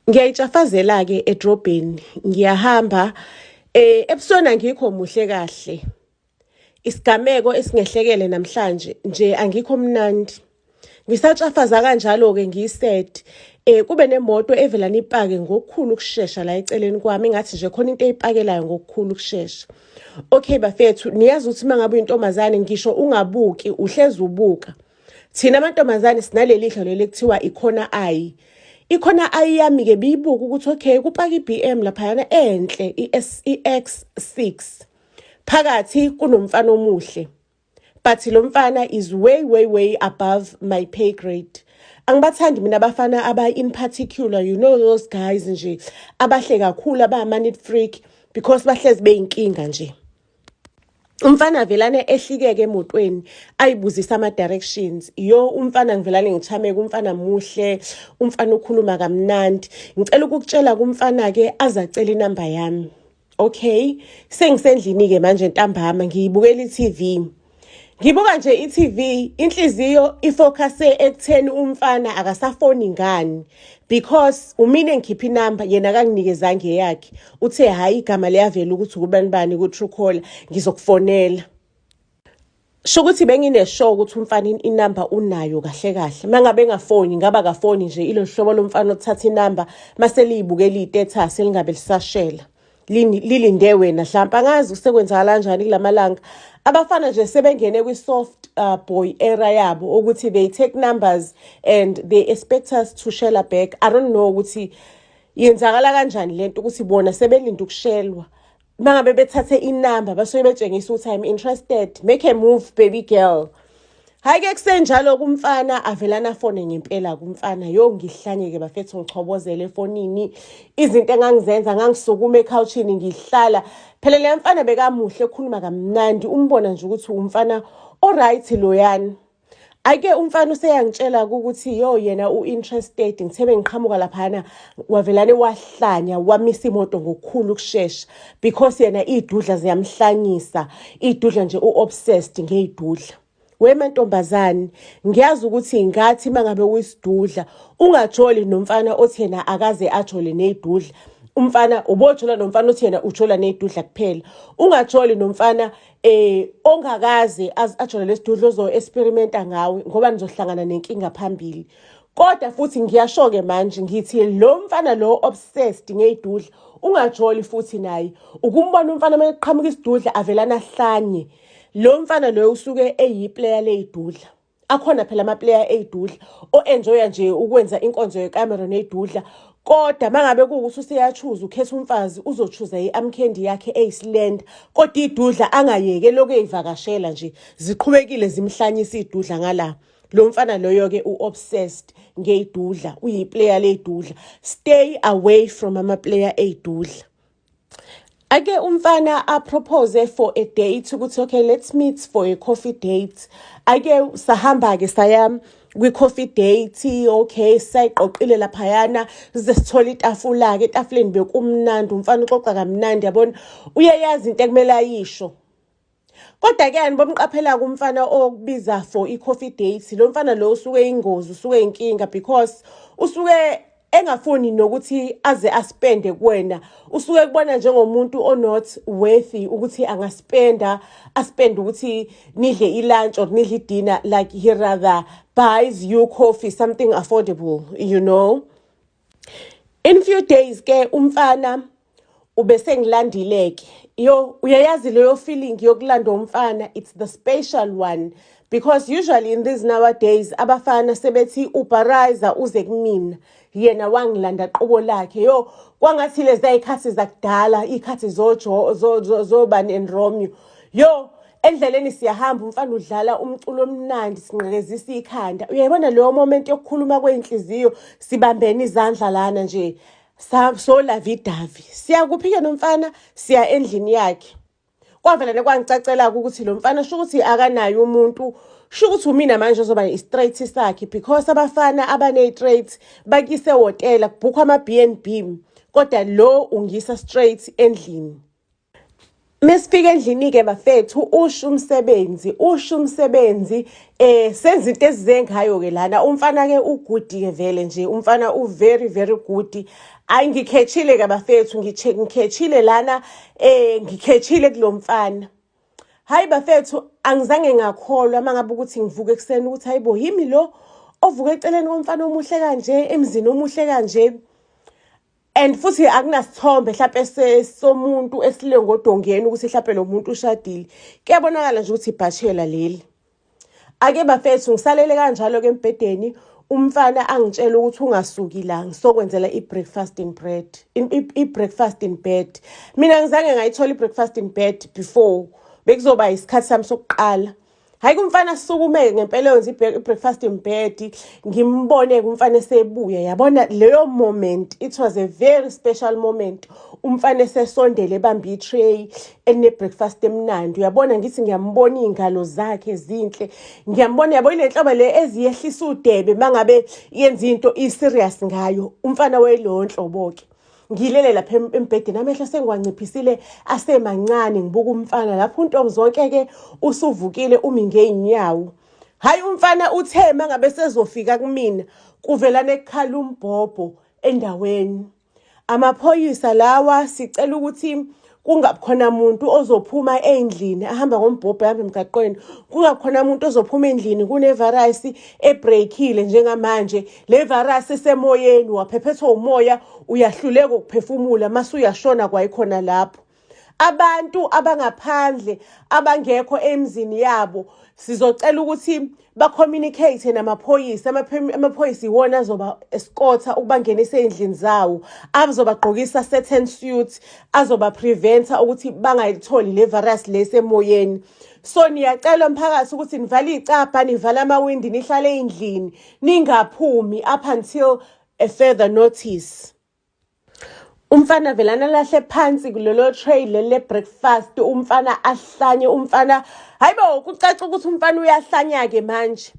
Ngiyayitshafazela-ke edrobheni, ngiyahamba ebusweni angikho muhle kahle. Isigameko esingehlekele namhlanje nje angikho mnandi. Ngisatshafaza kanjalo-ke ngiyi-sad, kube nemoto evelane ipake ngokukhulu ukushesha la eceleni kwami, engathi nje khona into eyipakelayo ngokukhulu ukushesha. Okay bafethu, niyazi ukuthi uma ngabe uyintombazane ngisho ungabuki uhlezi ubuka. Thina amantombazane sinaleli hlo leli kuthiwa ikhona eye. Ikhona eye yami-ke biyibuka ukuthi okay kupaka i-BM laphayana enhle i-X6. Phakathi kunomfana omuhle. But lo mfana is way way way above my pay grade. Angibathandi mina abafana aba in particular, you know those guys nje abahle kakhulu aba-money freak because bahlezi beyinkinga nje. Umfana velane ehlikeke emotweni ayibuzisa ama-directions. Yo, umfana ngivelane ngichameke, umfana muhle, umfana ukhuluma kamnandi. Ngicela ukukutshela kumfana-ke azacela inamba yami. Okay, sengisendlini-ke manje ntambama ngiyibukela i-TV. Ngibuka nje i-TV, inhliziyo ifocuse ekutheni umfana akasafoni ngani because umina engikhipha inamba yena akanginikezanga eyakhe. Uthe hhayi igama liyavela ukuthi ukubani bani ku-Truecaller ngizokufonela. Sho ukuthi bengine-sure ukuthi umfana inamba unayo kahle kahle. Uma ngabe engafoni ngaba akafoni nje ilo hlobo lomfana othatha inamba mase liyibukela i-status elingabe lisashela. Lilinde wena hlampe angazi kusekwenzakala kanjani kulamalanga. Abafana nje sebengene kwi-soft boy era yabo ukuthi they take numbers and they expect us to share back. I don't know ukuthi yenzakala kanjani lento ukuthi bona sebelinde ukushelwa. Mangabe bethathe inamba basuke betshengisa ukuthi I'm interested, make a move baby girl. Hhayi-ke kusenjalo kumfana avelana afone ngempela kumfana. Yo ngihlanye-ke bafethu ngichobozele efonini. Izinto engangizenza ngangisukuma ekhawushini ngihlala. Phela leya mfana bekamuhle ekhuluma kamnandi umbona nje ukuthi umfana o-right loyana. Ake umfana useyangitshela ukuthi yo yena u-interested. Ngithe bengiqhamuka laphana wavelane wahlanya wamisa imoto ngokukhulu ukushesha because yena iy'dudla ziyamhlanyisa. Iy'dudla nje u-obsessed ngey'dudla. We mantombazane, ngiyazi ukuthi ngathi uma ngabe uyisidudla ungajoli nomfana othi yena akaze ajole ney'dudla. Umfana ubojola nomfana othi yena ujola ney'dudla kuphela. Ungajoli nomfana ongakaze ajole lesidudla ozo-experimenta ngawe ngoba nizohlangana nenkinga phambili. Kodwa futhi ngiyasho-ke manje ngithi lo mfana lo obsessed ngey'dudla ungajoli futhi naye. Ukumbona umfana uma eqhamuka isidudla avelane ahlanye. Lo mfana loyo usuke eyi-player ley'dudla. Akhona phela ama-player ey'dudla o-enjoya nje ukwenza inkonzo yekamero ney'dudla. Kodwa uma ngabe kuwukuthi useya-choosa ukhetha umfazi uzo-choosa i-arm candy yakhe eyi-slender. Kodwa iy'dudla angayeki elokhu ey'vakashela nje ziqhubekile zimhlanyisa iy'dudla ngala. Lo mfana loyo-ke u-obsessed ngey'dudla, uyi-player ley'dudla. Stay away from ama-player ey'dudla. Ake umfana a-propose for a date ukuthi okay let's meet for a coffee date. Ake sahamba-ke saya kwi-coffee date, okay sayiqoqile laphayana size sithole itafula-ke. Etafuleni bekumnandi umfana uxoxa kamnandi yabona uyayazi into ekumele ayisho. Kodwa-ke anibomqaphela-ke umfana okubiza for i-coffee date. Lo mfana lo usuke eyingozi, usuke eyinkinga because usuke engafuni nokuthi aze aspende kuwena. Usuke kubona njengomuntu o-not worthy ukuthi angaspenda, aspende ukuthi nidle i-lunch or nidle i-dinner, like he rather buys you coffee, something affordable. In few days ke umfana ubese ngilandile-ke. Yo, uyayazi leyo feeling yokulanda umfana, it's the special one because usually in these nowadays abafana sebethi ubharayiza uze kumina, yena wangilanda qobo lakhe. Yo, kwangathi lezi y'khathi zakudala, iy'khathi zobani and Romeo. Yo, endleleni siyahamba umfana udlala umculo omnandi sinqekezisa ikhanda. Uyayibona leyo moment yokukhuluma kwey'nhliziyo sibambene izandla lana nje. So lovey-dovey. Siya kuphi-ke nomfana? Siya endlini yakhe. Kwavele kwangicacela-ke ukuthi lo mfana sho ukuthi akanaye umuntu, sho ukuthi umina manje ozoba i-straight sakhe because abafana abane-straight bakise ehhotela kubhukhwa ama-B&B kodwa lo ungisa straight endlini. Mesifika endlini-ke bafethu, usho umsebenzi, usho umsebenzi, senza into esize ngayo-ke lana. Umfana-ke u-good-ke vele nje, umfana u-very very good. Ayi, ngikhethile-ke bafethu, ngikhethile lana, ngikhethile kulo mfana. Hayi bafethu, angizange ngakholwa uma ngabe ukuthi ngivuka ekuseni ukuthi hayibo, yimi lo ovuka eceleni komfana omuhle kanje, emzini omuhle kanje. And futhi akunasithombe hlampe somuntu esile ngodongeni ukuthi hlampe lo muntu ushadile. Kuyabonakala nje ukuthi ibhashela leli. Ake bafethu, ngisalele kanjalo-ke embhedeni, umfana angitshela ukuthi ungasuki la, ngisokwenzela i-breakfast in bread, i-breakfast in bed. Mina ngizange ngayithola i-breakfast in bed before, bekuzoba isikhathi sami sokuqala. Hayi, kumfana sukume ngempela yenza i-breakfast in bed, ngimbone-ke umfana esebuya. Yabona leyo moment, it was a very special moment. Umfana esesondele ebambe i-tray eline-breakfast emnandi. Uyabona, ngithi ngiyambona iy'ngalo zakhe zinhle, ngiyambona, yabo ile nhlobo le eziyehlisa udebe uma ngabe yenza into i-serious ngayo. Umfana wayeloyo nhlobo-ke. Ngilele lapha embhedeni, amehlo sengiwanciphisile asemancane, ngibuka umfana lapho untombi zonke-ke usuvukile umi ngey'nyawo. Hhayi, umfana uthe uma ngabe sezofika kumina, kuvelane kukhala umbhobho endaweni. Amaphoyisa lawa, sicela ukuthi kungabi khona muntu ozophuma ey'ndlini ahamba ngombhobho ehamba emgaqweni, kungabi khona muntu ozophuma endlini, kune-virus e-break-ile njengamanje. Le virus isemoyeni, waphephethwa umoya, uyahluleka ukuphefumula, mase uyashona kwayikhona lapho. Abantu abangaphandle abangekho emzini yabo, sizocela ukuthi ba-communicate namaphoyisa. Amaphoyisa iwona azoba escorta ukubangenisa ey'ndlini zawo, azobagqokisa certain suit azoba-prevent-a ukuthi bangayitholi le virus le esemoyeni. So niyacelwa mphakathi ukuthi nivale iy'cabha, nivale amawindi, nihlale ey'ndlini, ningaphumi up until a further notice. Umfana velana lahle phansi kulelo tray leli le-breakfast, umfana ahlanye umfana. Hayibo, kucaca ukuthi umfana uyahlanya-ke manje.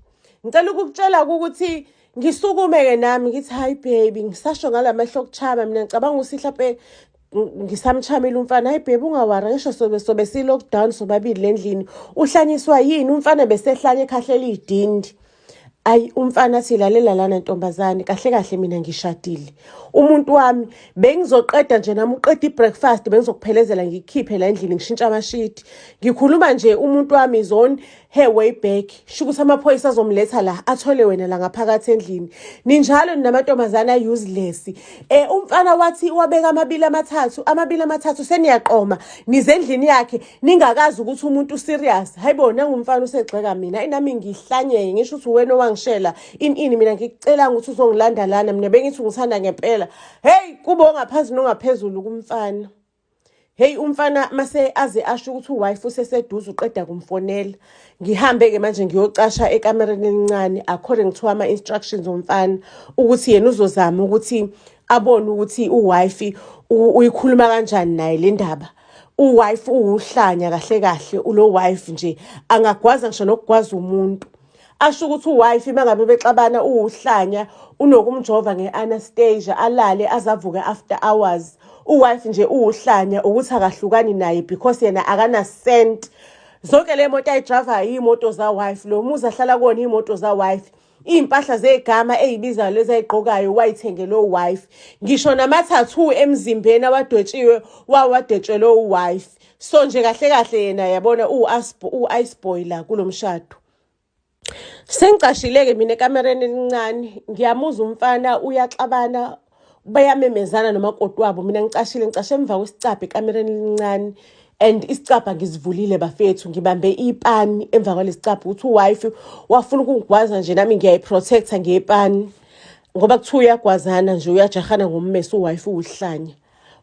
Ngicela ukukutshela ukuthi ngisukume-ke nami ngithi hayi baby, ngisasho ngala mehlo okuchama, mina ngicabanga ukuthi hlampe ngisamchamile umfana. Hayi baby, unga-worry, ngisho sobe si-lockdown sobabili le ndlini. Uhlanyiswa yini umfana? Besehlanye ekhahlela iy'dindi. Ayi, umfana athi, lalela lana ntombazane, kahle kahle mina ngishadile, umuntu wami bengizoqeda nje nami uqeda i-breakfast, bengizokuphelezela ngikukhiphe la endlini, ngishintshe amashidi. Ngikhuluma nje umuntu wami is on her way back, sho ukuthi amaphoyisa azomletha la, athole wena la ngaphakathi endlini. Ninjalo ninamantombazane a-useless. Umfana wathi wabeka amabili amathathu, amabili amathathu, seniyaqoma nize endlini yakhe ningakazi ukuthi umuntu serious. Hayibo, nangumfana usegxeka mina. Ayi, nami ngihlanyeke, ngisho ukuthi wena owangishela ini ini, mina ngikucelanga ukuthi uzongilanda lana, mina bengithi ungithanda ngempela. Hey, kube ongaphansi nongaphezulu kumfana. Hey, umfana mase aze asho ukuthi u-wife useseduze, uqeda kumfonela. Ngihambe-ke manje ngiyocasha ekamereni elincane according to ama-instructions omfana ukuthi yena uzozama ukuthi abone ukuthi u-wife uyikhuluma kanjani naye le ndaba. U-wife uwuhlanya kahle kahle, ulo wife nje angagwaza ngisho nokugwaza umuntu. Asho ukuthi u-wife uma ngabe bexabana uwuhlanya, unokumjova nge-anesthesia alale azavuke after hours. U-wife nje uwuhlanya ukuthi akahlukani naye because yena akana-cent. Zonke le moto ayidrayivayo iy'moto za-wife, lo muzi ahlala kuwona iy'moto za-wife, iy'mpahla zegama ey'bizayo lezi ayigqokayo wayithengele u-wife, ngisho nama-tattoo emzimbeni awadwetshiwe wawadwetshelwe u-wife. So nje kahle kahle yena yabona u-ice boy la kulo mshado. Sengicashile-ke mina ekamereni elincane, ngiyamuzwa umfana uyaxabana, bayamemezana nomakoti wabo. Mina ngicashile, ngicashe emva kwesicabha ekamereni elincane, and isicabha ngisivulile bafethu, ngibambe ipani emva kwalesicabha ukuthi u-wife wafuna ukungigwaza nje, nami ngiyayi-protect-a ngepani ngoba kuthiwa uyagwazana nje, uyajahana ngommese u-wife, uwuhlanya.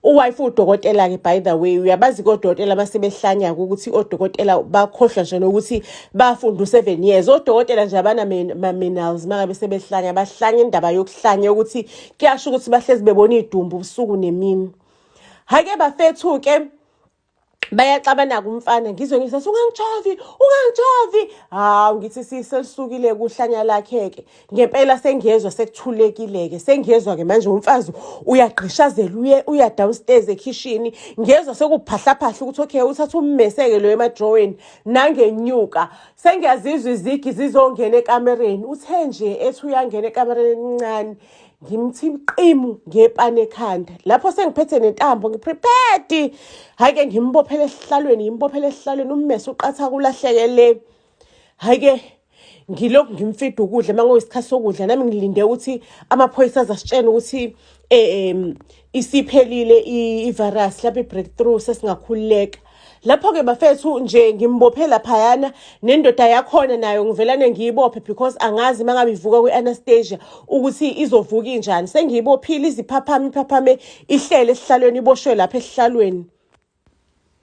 U-wife udokotela-ke by the way, uyabazi-ke odokotela masebehlanya-ke ukuthi odokotela bakhohlwa nje nokuthi bafunda u-7 years. Odokotela nje abanama-manners uma ngabe sebehlanya, bahlanya indaba yokuhlanya ukuthi kuyasho ukuthi bahlezi bebona iy'dumbu ubusuku nemini. Hhayi-ke bafethu-ke. Bayaxabana-ke umfana, ngizwe ngisathi ungangijovi, ungangijovi. Hawu, ngithi selisukile kuhlanya lakhe-ke. Ngempela sengiyezwa sekuthulekile-ke, sengiyezwa-ke manje umfazi uyagqishazela uye uya downstairs ekhishini. Ngiyezwa sekuphahlaphahla ukuthi okay, uthatha ummese-ke lo emadroweni nangenyuka. Sengiyazizwa izigi zizongena ekamereni. Uthe nje ethi uyangena ekamereni elincane, ngimthi qimu ngepani ekhanda. Lapho sengiphethe nentambo, ngi-prepared. Hhayi-ke ngimbophele esihlalweni, ngimbophele esihlalweni, ummese uqatha kulahleke le. Hhayi-ke ngilokhu ngimfida ukudla, uma kuyisikhathi sokudla nami ngilinde ukuthi amaphoyisa azasitshela ukuthi isiphelile i-virus, lapho i-breakthrough sesingakhululeka. Lapho-ke bafethu nje ngimbophe laphayana, nendoda yakhona nayo ngivelane ngiyibophe because angazi uma ngabe ivuka kwi-anaesthesia ukuthi izovuka injani. Sengiyibophile iziphaphame iphaphame ihlele esihlalweni, iboshwe lapha esihlalweni.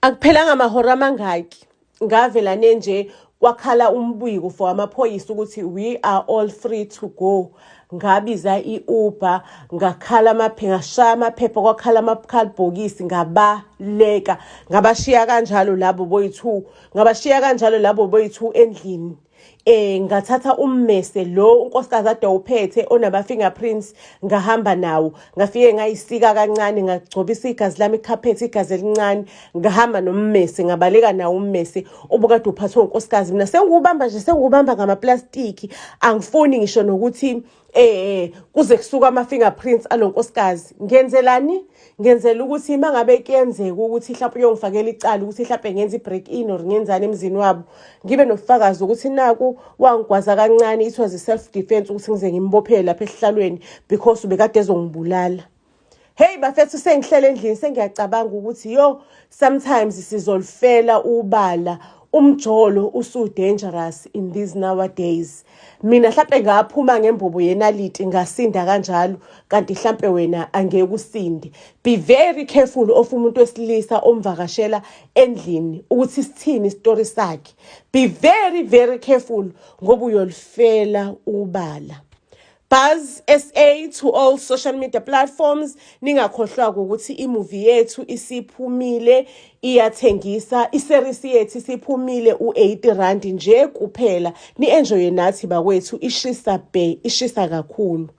Akuphelanga amahora amangaki, ngavelane nje kwakhala umbiko for amaphoyisa ukuthi we are all free to go. Ngabiza i-Uber, ngakhala amaphepha, ngashaya amaphepha, kwakhala amakhalibhokisi, ngabaleka. Ngabashiya kanjalo labo boyi-two, ngabashiya kanjalo labo boyi-two endlini. Ngathatha ummese lo unkosikazi ade uphethe onama-fingerprints, ngahamba nawo, ngafike ngayisika kancane, ngagcobisa igazi lami ikhaphethe, igazi elincane, ngahamba nommese, ngabaleka nawo ummese obukade uphathwe unkosikazi. Mina sengiwubamba nje, sengiwubamba ngamaplastiki, angifuni ngisho nokuthi kuze kusuka ama-fingerprints alo nkosikazi. Ngenzelani? Ngenzela ukuthi uma ngabe kuyenzeka ukuthi mhlawumpe uyongifakela icala ukuthi mhlawumpe ngenza i-break in or ngenzani emzini wabo, ngibe nobufakazi ukuthi naku wangigwaza kancane, it was a self defense ukuthi ngize ngimbophele lapha esihlalweni because ubekade ezongibulala. Hey bafethu, sengihlele endlini sengiyacabanga ukuthi yo, sometimes sizolifela ubala, umjolo usu-dangerous in these nowadays. Mina mhlampe ngaphuma ngembobo yenaliti ngasinda kanjalo, kanti hlampe wena angeke usinde. Be very careful of umuntu wesilisa omvakashela endlini ukuthi sithini isitori sakhe. Be very very careful ngoba uyolifela ubala. Buzz SA to all social media platforms. Ningakhohlwa ukuthi i-movie yethu isiphumile, iyathengisa, i-series yethu isiphumile, u-80 rand nje kuphela. Ni-enjoye nathi bakwethu, ishisa bhe, ishisa kakhulu.